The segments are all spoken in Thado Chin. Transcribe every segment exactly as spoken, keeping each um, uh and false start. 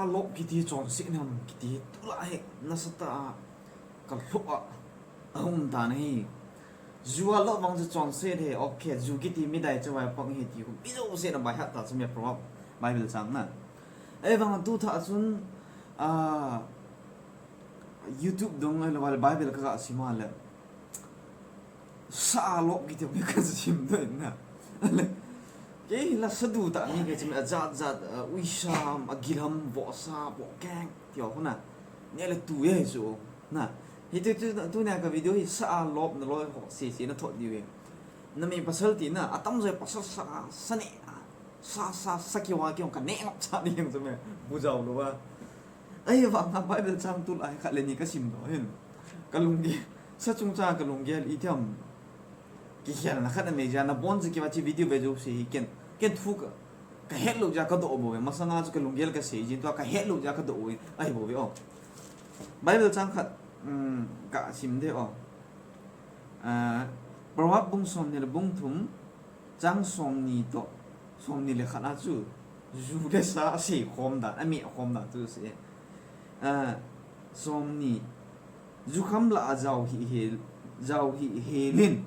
Lop kiti chonset nam kiti tulai hi nasatah a kalhoh a aum tan ahi. Ju a lop vang chu chonset ahi, okay, ju kiti midai chavai pang ahi ti khu mi jousen abaihat ta chu me Proverb Bible chang na. Ahivang tu thah chun, a, YouTube dong ahilou le Bible kaga sim a le. Sa a lop kiti mi kasim doh in na. Kei la sadu tah mi kei chu mi ajat jat, a, uisam, agilam, vohsa, vohkeng, ti ho khu na. Neh le tu e chu. Na. Hi tu, tu, tunia ka video hi sa a lop na loi ho sese na thot diu e. Na mi pasal ti na, atamjo pasal sa, sa neh a. Sa, sa, sa kiwa kiong ka neh ngap cha ding chu me. Bu jao lou a. Ahivang a Bible chang tulai khat le ni kasim doh hin. Kalunggel, sa chungchang kalunggel itiham. Kikhelna khat anei jeh a nabonchauva hiche video ve jouse hi ken, ken thu ka, kahet lou jeh a kadoh bou ve. Masanga chu kalunggel kasei jin tua kahet lou jeh a kadoh bou ve. Ahi bou ve o. Bible chang khat, um, kasim de o. Ah, Proverb bung somni le bung thum, chang somni toh somni le khat a chu ju le sa asei khom dan, ameh khom dan chu asei. Ah, somni, jukham lah a jao hih hel, jao hih hel in,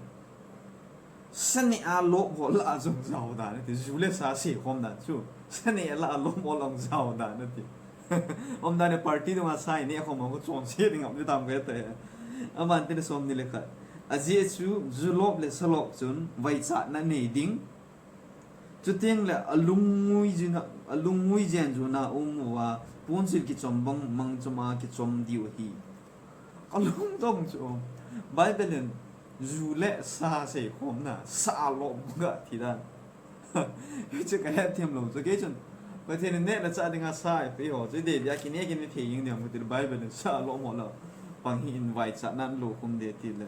sa neh a lop ho lah a jong jao dan ati, ju le sa asei khom dan chu, sa neh a lah a lop ho lah a jong jao dan ati. Umdan e, party dunga sa ineh khom ho chonse ding ngap ni tam kahe tai. Aban tile somni le khat. Ajeh chu, ju lop le sa lop chun vaichatna nei ding. Chuteng le alungngui jin a, alungngui jen jun a um uva, ponsil kichom bang mangchom a kichom diu ahi. Alungdong chu, Bible in ju le sa seikhomna, sa lop ga ti dan. Hichu kahet them lou chu, kei chun Pathen in neh le chah dinga sa eipeh ho chu, idei dia kineh kineh thei jing ding ham katil, Bible in sa lop ho lah a pang hih in vaichatna lo khum de tile.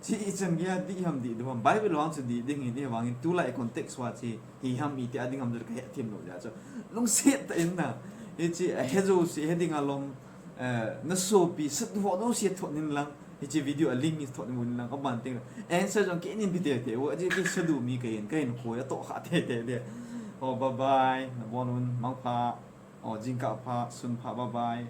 Chi ichan geiya dih ham dih diu ham, Bible vang chu dih ding ahi, ahivangin tulai context uva chi hi ham iti a ding ham chu kahet them lou jeh a chu. Lungset tah in na, hiche ahe jouse he dinga lom, eh, nasopi sadu ho jouse thot in lang, hiche video a link hi thot in lang, aban teng answer jong kei in pe teitei uva, ajeh chu sadu mi kahin, kahin koi a toh kha teitei de. O, bye bye, nabon un, mangpha, o, jingkah pha, sun pha, bye bye.